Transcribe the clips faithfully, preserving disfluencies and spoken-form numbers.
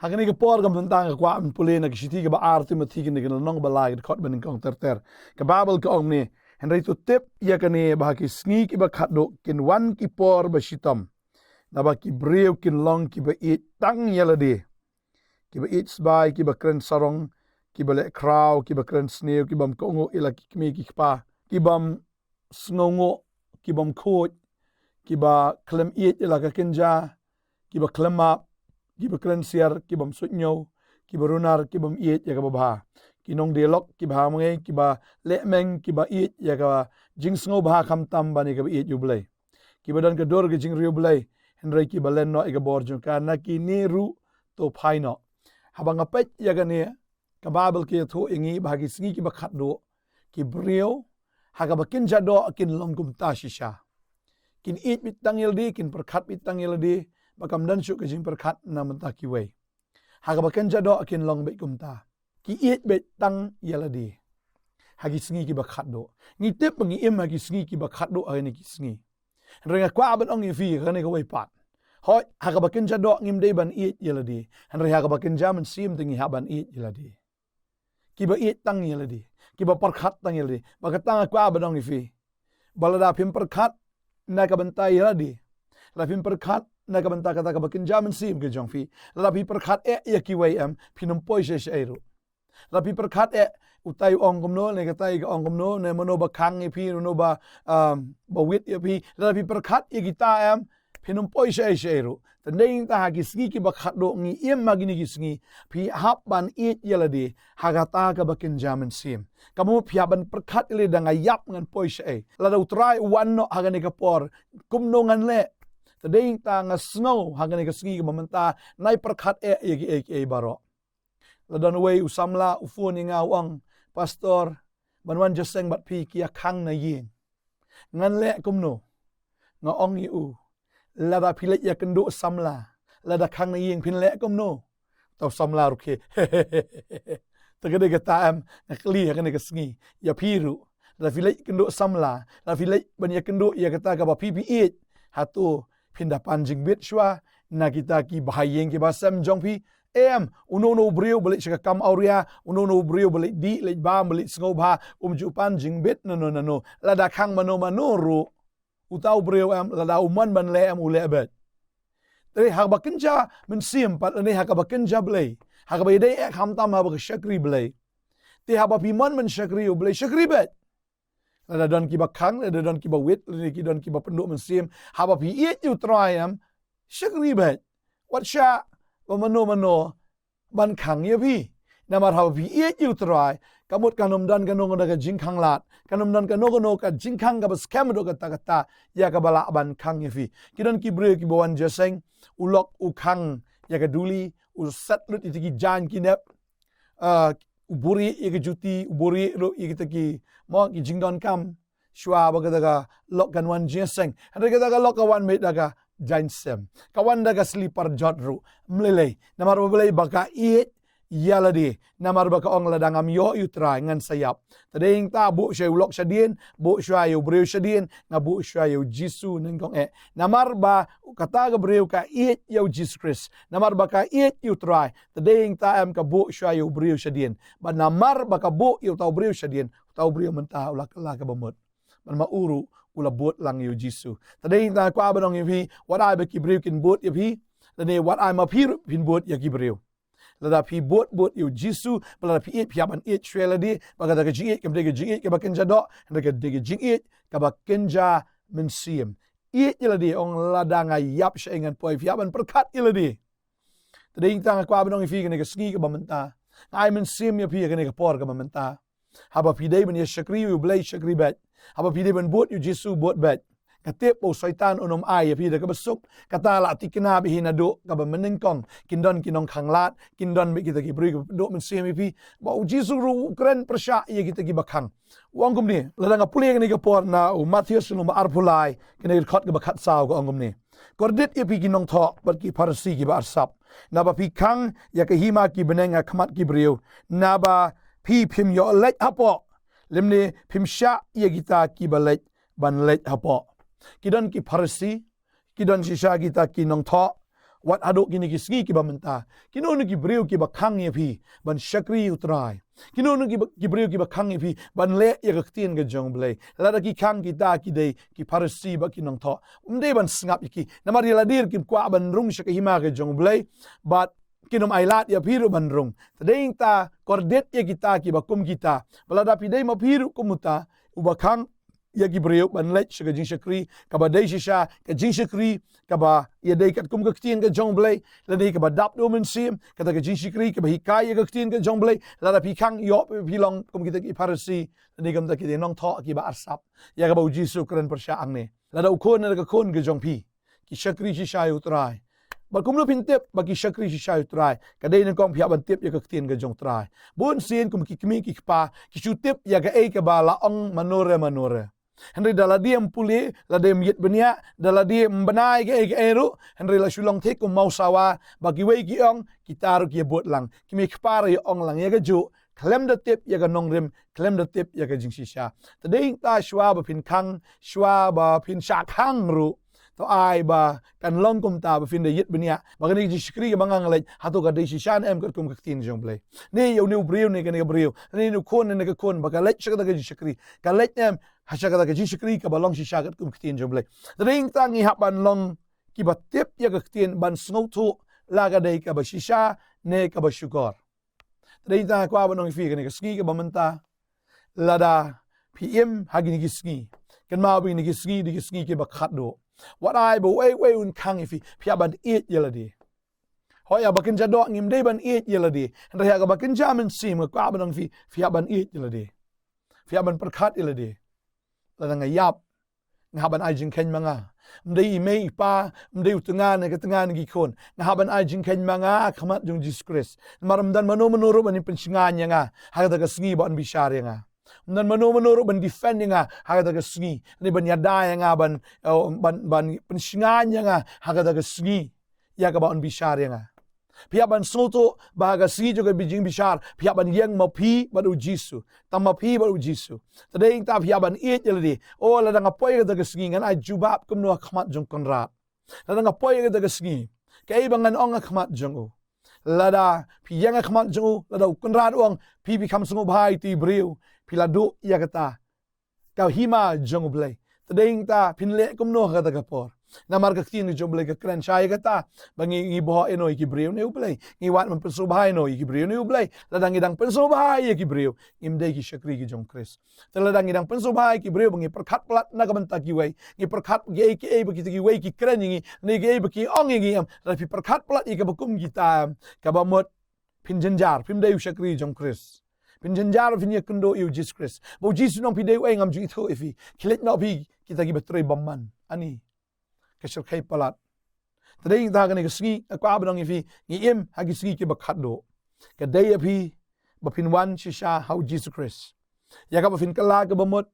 Ha kane ka por ka mynta nga kwah ban pule na ka shithi kaba ar Timothi kane ka lynnong ba lai ka dkhot ba nyngkong ter ter. Ka Baibl ka ong kumne, hynrei to tip ïa kane ba ha ki sngi kiba khatduh kin wan ki por ba shitom. Naba ki briew kin long kiba ïeit tang ïa lade. Kiba ïeit sbai, kiba kren sarong, kiba leh khraw, kiba kren sniew, kibym kohnguh ïa la ki kmie ki kpa, kibym sngewnguh, kibym khuid, kiba khlem ïeit ïa la ka kynja, kiba khlem map, kiba kren siar, kibym suidñiew, kiba runar, kibym ïeit ïa kaba bha. Ki nongdie lok kiba ha mangei, kiba lehmeng, kiba ïeit ïa ka jingsngewbha khamtam ban ïa kaba ïeit U Blei. Kiba don ka dur ka jingriewblei, hynrei kiba len noh ïa ka bor jong ka, na kine ruh to phai noh. Haba nga peit ïa kane, ka Baibl ka ïathuh ïa ngi ba ha ki sngi kiba khatduh, ki briew ha kaba kynja doh kin long kumta shisha. Kin ïeit beit tang ïa lade, kin pyrkhat beit tang ïa lade, ba kam don shuh ka jingpyrkhat na bynta kiwei. Ha kaba kynja doh kin long beit kumta. Ki ïeit beit tang ïa lade. Ha ki sngi kiba khatduh. Ngi tip ba ngi im ha ki sngi kiba khatduh ha kine ki sngi. Hynrei nga kwah ban ong ïa phi ha kane kawei pat. Hooid, ha kaba kynja doh ngim dei ban ïeit ïa lade. Hynrei ha kaba kynja mynsiem te ngi hap ban ïeit ïa lade. Kiba ïeit tang ïa lade. Kiba pyrkhat tang ïa lade. Ba kata nga kwah ban ong ïa phi. Ba lada phim pyrkhat na ka bynta ïa lade, lada phim pyrkhat na ka bynta kata kaba kynja mynsiem ka jong phi, lada phi pyrkhat eh ïa kiwei em, phin ym poi shaei shaei ruh. Lada phi pyrkhat eh, utai u ong kumno, ne katai ka ong kumno, ne mano ba khang ïa phi, mano ba, um, ba wit ïa phi, lada phi pyrkhat ïa kita em, phin ym poi shaei shaei ruh. Te dei ngi ta ha ki sngi kiba khatduh ngi im ha kine ki sngi, phi hap ban ïeit ïa lade ha kata kaba kynja mynsiem. Ka mut phi hap ban pyrkhat ïa lade, da nga ïap ngan poi shaei. Lada U Trai u wan noh ha kane ka por, kumno ngan leh? Te dei ngi ta, nga sngew ha kane ka sngi kaba mynta, nai pyrkhat eh ïa kiei kiei baroh. La don uwei u samla u phone ïa nga u ong, Pastor, ban wan jingïaseng bad phi ki ïa khang na ïing. Ngan leh kumno? Nga ong ïa u, lada phi leit ïakynduh samla, lada khang na ïing phin leh kumno? Uta u samla ruh khie. Te ka dei kata em, nga kylli ha kane ka sngi ïa phi ruh. Lada phi leit kynduh samla, lada phi leit ban ïakynduh ïa kata kaba phi phi ïeit, hato phin da pan jingbit shuwa na kita ki bahaïing kiba sem jong phi? Em, uno uno u briew ba leit sha ka kam awria, uno uno u briew ba leit dih, leit bam, ba leit sngewbha, um ju pan jingbit nano nano. Lada khang mano mano ruh, uta u briew em, lada u mon ban leh em, u leh beit. Te ha kaba kynja mynsiem pat, lane ha kaba kynja Blei, ha kaba ïadei eh khamtam haba ka shakri Blei. Te haba phi mon ban shakri U Blei, shakri beit. Lada don kiba khang, lada don kiba wit, lada ki don kiba pynduh mynsiem, haba phi ïeit ïa U Trai em, shakri beit. Wat shah ba mano mano ban khang ïa phi. Namar haba phi ïeit ïa U Trai, ka mut kan ym don kano kano ka jingkhang lad, kan ym don kano kano ka jingkhang kaba skhem haduh katta katta ïa kaba lah ban khang ïa phi. Ki don ki briew kiba wan jingïaseng, u lok u khang ïa ka duli, u set lut ïa ki jaiñ ki nep, ah, u buhrieh ïa ka juti, u buhrieh ruh ïa kita ki, mo, ki jingdonkam. Shuwa ba kata ka lok kan wan jingïaseng, hynrei kata ka lok ka wan beit da ka jaiñ sem, ka wan da ka slipar jot ruh. Ym lei lei, namar ba balei? Ba ka ïeit ïa lade, namar ba ka ong, lada ngam ïoh ïa U Trai ngan sa ïap. Te dei ngi ta, buh shuwa ïa u lok shadien, buh shuwa ïa u briew shadien, nga buh shuwa ïa U Jisu nyngkong eh. Namar ba kata ka briew ka ïeit ïa U Jisu Khrist, namar ba ka ïeit ïa U Trai. Te dei ngi ta em, ka buh shuwa ïa u briew shadien. Bad namar ba ka buh ïa uta u briew shadien, uta u briew mynta u la kylla kaba mut. Bad ma u ruh u la bud lang ïa U Jisu. Te dei ngi ta, kwah ban ong ïa phi, wat ai ba ki briew kin bud ïa phi, lane wat ai ma phi ruh phin bud ïa ki briew. Lada phi bud, bud ïa U Jisu, bad lada phi ïeit, phi hap ban ïeit shuwa ïa lade. Bad kata ka jingïeit kam dei ka jingïeit kaba kynja doh, hynrei ka dei ka jingïeit kaba kynja mynsiem. Ïeit ïa lade, ong, lada nga ïap shaei ngan poi, phi hap ban pyrkhat ïa lade. Te dei ngi ta, nga kwah ban ong ïa phi kane ka sngi kaba mynta, nga ai mynsiem ïa phi ha kane ka por kaba mynta. Haba phi dei ban ïa shakri ïa U Blei, shakri beit. Haba phi dei ban bud ïa U Jisu, bud beit. Nga tip ba u Soitan un ym ai ïa phi da kaba suk. Kata la thikna bha hi naduh kaba mynnyngkong. Kin don ki nongkhang lad, kin don beit kita ki briew kiba pynduh mynsiem ïa phi. Ba U Jisu ruh u kren pyrshah ïa kita kiba khang. U ong kumne, lada nga pule kane ka por na u Mathaios lynnong ba arphew lai, kane ka dkhot kaba khatsaw, ka ong kumne. Kordit ïa phi ki nongthoh bad ki Pharisi kiba arsap, naba phi khang ïa ka hima ki bneng ha khmat ki briew, naba phi phim ïoh leit hapoh, lymne phim shah ïa kita kiba leit ban leit hapoh. Ki don ki Pharisi, ki don shisha kita ki nongthoh, Wat haduh kine ki sngi kiba mynta, kino kino ki briew kiba khang ïa phi ban shakri ïa u Trai? Kino kino ki, ki briew kiba khang ïa phi ban leh ïa ka ktien ka jong u Blei? Lada ki khang, kita ki dei ki Pharisi bad ki nongthoh. Ym dei ban sngap ïa ki. Namar ïa lade ruh kim kwah ban rung sha ka hima ka jong u Blei, bad kin ym ailad ïa phi ruh ban rung. Te dei nangta kordit ïa kita kiba kum kita. Ba lada phi dei ma phi ruh kum uta uba khang ïa ki briew ban leit sha ka jingshakri kaba dei shisha, ka jingshakri kaba ïadei katkum ka ktien ka jong u Blei, lane kaba dap da u Mynsiem, kata ka jingshakri kaba hikai ïa ka ktien ka jong u Blei. Lada phi khang, ïoh phi long kum kita ki Pharisi lane kum kita ki nongthoh kiba arsap ïa kaba u Jisu u kren pyrshah hangne. Lada u khun lane ka khun ka jong phi ki shakri shisha ïa u Trai, bad kumno phin tip ba ki shakri shisha ïa u Trai? Ka dei nyngkong phi hap ban tip ïa ka ktien ka jong u Trai. Bun sien kum ki kmie ki kpa ki shu tip ïa kaei kaba la ong mano re mano re. Hynrei da lade ym pule, lade ym ïit bniah, da lade ym bna ïa kaei kaei ruh, hynrei la shu long thik kum u mawsawa, ba kiwei ki ong, kita ruh ki ïa bud lang. Ki kmie ki kpa ruh ïa ong lang ïa kajuh, khlem da tip ïa ka nongrim, khlem da tip ïa ka jingshisha. Te dei nangta shuwa ba phin khang, shuwa ba phin shah khang ruh, to ai ba kan long kumta, ba phin da ïit bniah ba kane ka jingshakri kaba nga leit, hato ka dei shisha ne em katkum ka ktien jong u Blei. Ne ïa une u briew ne kane ka briew, ne une u khun ne kane ka khun, ba ka leit sha kata ka jingshakri, ka leit ne em ha sha kata ka jingshakri kaba long shisha katkum ka ktien jong u Blei. Te dei nangta ngi hap ban long kiba tip ïa ka ktien, ban sngewthuh la ka dei kaba shisha ne kaba shukor. Te dei nangta nga kwah ban ong ïa phi kane ka sngi kaba mynta, lada phi im ha kine ki sngi, kynmaw ba kine ki sngi dei ki sngi kiba khatduh. Wat ai ba uei uei un khang ïa phi, phi hap ban ïeit ïa lade. Hooid, ha kaba kynja doh ngim dei ban ïeit ïa lade, hynrei ha kaba kynja mynsiem nga kwah ban ong ïa phi, phi hap ban ïeit ïa lade. Phi hap ban pyrkhat ïa lade. Lada nga ïap, nga hap ban ai jingkheiñ ma nga. Ym dei i mei i pa, ym dei u tnga ne ka tnga ne ki khun. Nga hap ban ai jingkheiñ ma nga ha khmat jong u Jisu Khrist. Namar ym don mano mano ruh ban ïa pynshngaiñ ïa nga ha kata ka sngi, ban bishar ïa nga. Ym don mano mano ruh ban defend ïa nga ha kata ka sngi, ne ban ïada ïa nga, ban, eh, ban, ban pynshngaiñ ïa nga ha kata ka sngi ïa kaba un bishar ïa nga. Phi hap ban sngewthuh ba ha ka sngi jong ka jing bishar, phi hap ban ïeng ma phi bad u Jisu. Tang ma phi bad u Jisu. Te dei nangta phi hap ban ïeit ïa lade. O, lada nga poi ha kata ka sngi, ngan ai jubab kumno ha khmat jong u Kynrad? Lada nga poi ha kata ka sngi, kaei ba ngan ong ha khmat jong u? Lada phi ïeng ha khmat jong u, lada u Kynrad u ong, phi, phi kham sngewbha ïa ito i briew, phi la duh ïa kata ka hima jong u Blei. Te dei nangta phin leh kumno ha kata ka por? Namar ka ktien jong u Blei ka kren shai ïa kata, ba ngi, ngi bhoh ïano ïa ki briew ne u Blei? Ngi wad ban pynsngewbha ïano ïa ki briew ne u Blei? Lada ngi dang pynsngewbha ïa ki briew, ngim dei ki shakri ki jong u Khrist. Te lada ngi dang pynsngewbha ïa ki briew ba ngi pyrkhat palat na ka bynta kiwei, ngi pyrkhat kiei kiei ba kita kiwei ki kren ïa ngi, ne kiei ba ki ong ïa ngi, em, lada phi pyrkhat palat ïa kaba kum kita, em, kaba mut phin jynjar, phim dei u shakri jong u Khrist. Phin jynjar, phin ïakynduh ïa u Jisu Khrist. Ba u Jisu u ong, phi dei uei, ngam ju ithuh ïa phi. Khie leit noh phi kita kiba trei bymman. Ani ka shyrkhei palat. Te dei nangta kane ka sngi nga kwah ban ong ïa phi, ngi im ha ki sngi kiba khatduh. Ka dei ïa phi ba phin wan shisha ha u Jisu Khrist, ïa kaba phin kylla kaba mut,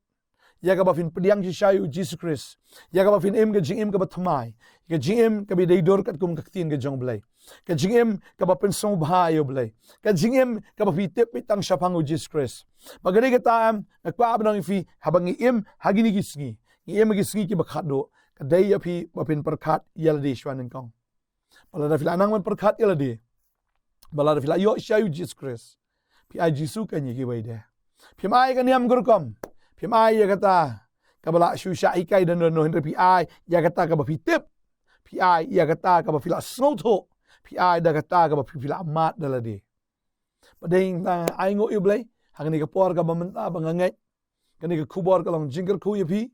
ïa kaba phin pdiang shisha ïa u Jisu Khrist, ïa kaba phin im ka jingim kaba thymmai, ka jingim kaba dei dur katkum ka ktien ka jong u Blei, ka jingim kaba pynsngewbha ïa u Blei, ka jingim kaba phi tip beit tang shaphang u Jisu Khrist. Ba ka dei kata, em, nga kwah ban ong ïa phi, haba ngi im ha kine ki sngi, ngi im ha ki sngi kiba khatduh, ka dei ïa phi ba phin pyrkhat ïa lade shwa nyngkong. Ba lada phi la nang ban pyrkhat ïa lade, ba lada phi la ïoh shisha ïa u Jisu Khrist, phi ai Jisu kane ïa kiwei de. Phim ai ka niam ka rukom, phim ai ïa kata kaba la shu shah hikai don don, hynrei phi ai ïa kata kaba phi tip, phi ai ïa kata kaba phi la sngewthuh, phi ai da kata kaba phi, phi la mad da lade. Ba dei nangta ai nguh ïa u Blei ha kane ka por kaba mynta ba nga ngeit kane ka khubor ka long jingkyrkhu ïa phi,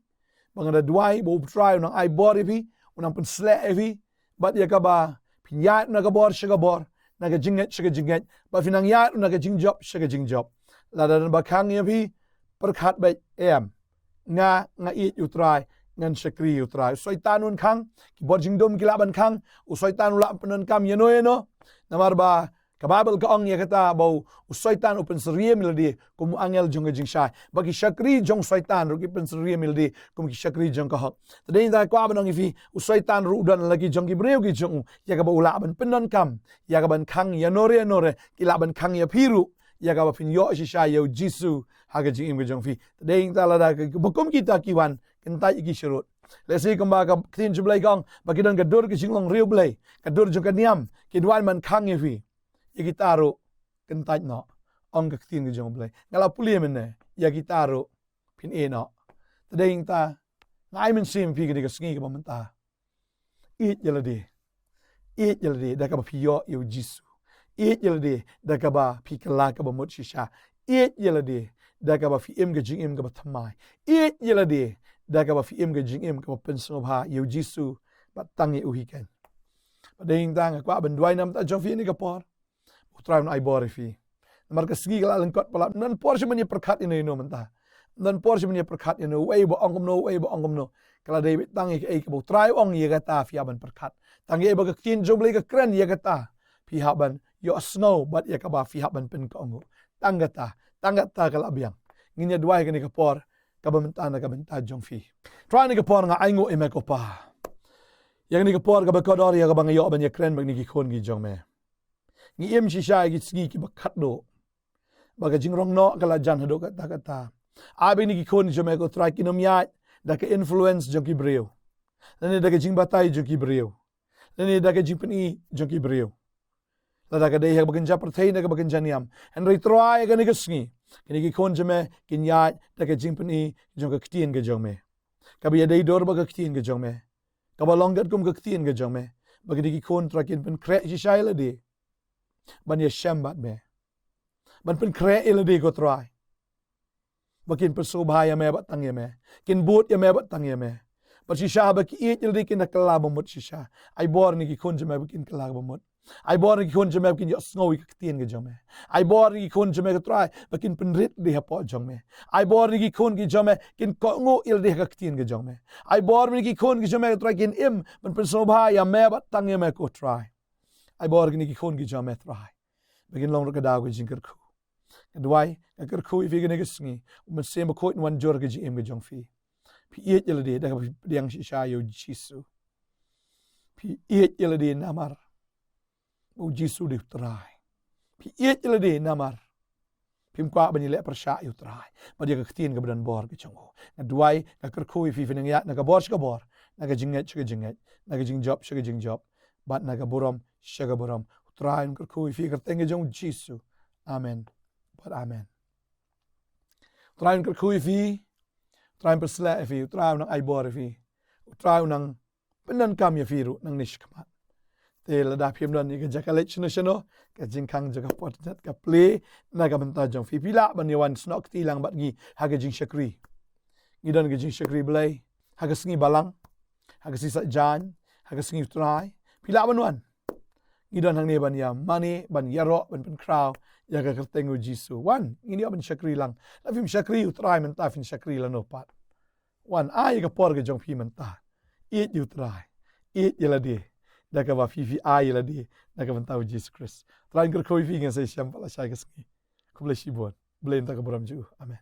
ba nga da duwai ba u Trai u nang ai bor ïa phi, u nang pynsleh ïa phi, bad ïa kaba phin ïaid na ka bor sha ka bor, na ka jingngeit sha ka jingngeit, bad phin nang ïaid na ka jingjop sha ka jingjop. Lada don ba khang ïa phi, pyrkhat beit, em, nga, nga ïeit ïa u Trai, ngan shakri ïa u Trai. U Soitan un khang, ki bor jingdum ki lah ban khang, u Soitan u lah pyndonkam ïano ïano. Namar ba ka Baibl ka ong ïa kata ba u, u Soitan u pynsyriem ïa lade kum u angel jong ka jingshai. Ba ki shakri jong u Soitan ruh ki pynsyriem ïa lade kum ki shakri jong ka hok. Te dei nangta kwah ban ong ïa phi, u Soitan ruh u don la ki jong ki briew ki jong u, ïa kaba u lah ban pyndonkam, ïa kaban khang ïano re ïano re, ki lah ban khang ïa phi ruh, ïa kaba phin ïoh shisha ïa u Jisu ha ka jingim ka jong phi. Te dei nangta lada kaba kum kita ki wan, kyntait ïa ki sharud. Lehse kumba ka ktien jong U Blei ka ong ba ki don ka dur ka jinglong riewblei, ka dur jong ka niam, kin wan ban khang ïa phi. Ïa kita ruh kyntait noh, ong ka ktien ka jong U Blei. Nga la pule mynne, ïa kita ruh phin ïeh noh. Te dei nangta, nga ai mynsiem ïa phi kane ka sngi kaba mynta. Ïeit ïa lade. Ïeit ïa lade da kaba phi ïoh ïa U Jisu. Ïeit ïa lade da kaba phi kylla kaba mut shisha. Ïeit ïa lade da kaba phi im ka jingim kaba thymmai. Ïeit ïa lade da kaba phi im ka jingim kaba pynsngewbha ïa U Jisu bad tang ïa u hi keiñ. Bad dei nangta nga kwah ban duwai namar jong phi ha kane ka por. U Trai un ai bor ïa phi. Namar ka sngi ka la lyngkot palat. Ym don por shuh ban ïa pyrkhat ïano ïano mynta. Ym don por shuh ban ïa pyrkhat ïano, uei ba ong kumno, uei ba ong kumno. Ka la dei beit tang ïa kaei kaba U Trai u ong ïa kata phi hap ban pyrkhat. Tang ïa kaei ba ka ktien jong U Blei ka kren ïa kata phi hap ban ïohsngew bad ïa kaba phi hap ban pynkohnguh. Tang kata, tang kata ka la biang. Ngin ïa duwai ha kane ka por kaba mynta na ka bynta jong phi. Trai, ha kane ka por nga ainguh ïa me ko Pa. Ïa kane ka por kaba kordor ïa kaba nga ïoh ban ïa kren bad kine ki khun ki jong me. Ngi im shisha ïa ki sngi kiba khatduh. Ba ka jingrong noh ka la jan haduh katta katta. Ai ba kine ki khun jong me ko Trai kin ym ïaid da ka influence jong ki briew, lane da ka jingbatai jong ki briew, lane da ka jingpyni jong ki briew. Lada ka dei ha kaba kynja pyrthei ne kaba kynja niam. Hynrei Trai, ha kane ka sngi, kine ki khun jong me kin ïaid da ka jingpyni jong ka ktien ka jong me. Kaba ïadei dur bad ka ktien ka jong me. Kaba long katkum ka ktien ka jong me. Ba kine ki khun Trai kin pynkhreh shisha ïa lade ban ïashem bad me. Ban pynkhreh ïa lade ko Trai. Ba kin pynsngewbha ïa me bad tang ïa me. Kin bud ïa me bad tang ïa me. Bad shisha ba ki ïeit ïa lade kin da kylla ba mut shisha. Ai bor ïa kine ki khun jong me ba kin kylla ba mut. Ai bor ïa kine ki khun jong me ba kin ïohsngew ïa ka ktien ka jong me. Ai bor ïa kine ki khun jong me ko Trai ba kin pynrit ïa lade hapoh jong me. Ai bor ïa kine ki khun ki jong me kin kohnguh ïa lade ha ka ktien ka jong me. Ai bor ïa kine ki khun ki jong me ko Trai kin im ban pynsngewbha ïa me bad tang ïa me ko Trai. Ai bor ïa kine ki khun ki jong me Trai. Ba kin long ruh ka daw ka jingkyrkhu. Nga duwai, nga kyrkhu ïa phi ha kane ka sngi. U Mynsiem Bakhuid un wan jur ha ka jingim ka jong phi. Phi ïeit ïa lade da kaba phi pdiang shisha ïa U Jisu. Phi ïeit ïa lade namar ba U Jisu u dei U Trai. Phi ïeit ïa lade namar phim kwah ban ïaleh pyrshah ïa U Trai bad ïa ka ktien kaba don bor ka jong u. Nga duwai, nga kyrkhu ïa phi, phin nang ïaid na ka bor sha ka bor, na ka jingngeit sha ka jingngeit, na ka jingjop sha ka jingjop, bad na ka burom sha ka burom. U Trai un kyrkhu ïa phi ha ka kyrteng ka jong U Jisu. Amen bad amen. U Trai un kyrkhu ïa phi. U Trai un pynshlur ïa phi. U Trai un nang ai bor ïa phi. U Trai un nang pyndonkam ïa phi ruh nangne shakhmat. Te lada phim don ïa ka jaka leit shano shano, ka jingkhang jong ka por jait ka plie na ka bynta jong phi. Phi lah ban ïa wan snoh kti lang bad ngi ha ka jingshakri. Ngi don ka jingshakri Blei ha ka sngi Balang, ha ka sngi Saitjaiñ, ha ka sngi U Trai. Phi lah ban wan. Ngi don hangne ban ïa mane, ban ïaroh, ban pynkhraw ïa ka kyrteng U Jisu. Wan, ngin ïa ban shakri lang. Lada phim shakri U Trai mynta, phin shakri lano pat? Wan, ai ka por ka jong phi mynta. Ïeit ïa U Trai. Ïeit ïa lade da kaba phi, phi ai ïa lade na ka bynta U Jisu Khrist. U Trai un kyrkhu ïa phi. Ngin sa ïashem pat lashai ka sngi. Khublei shibun. Blei un ïa ka burom jong u. Amen.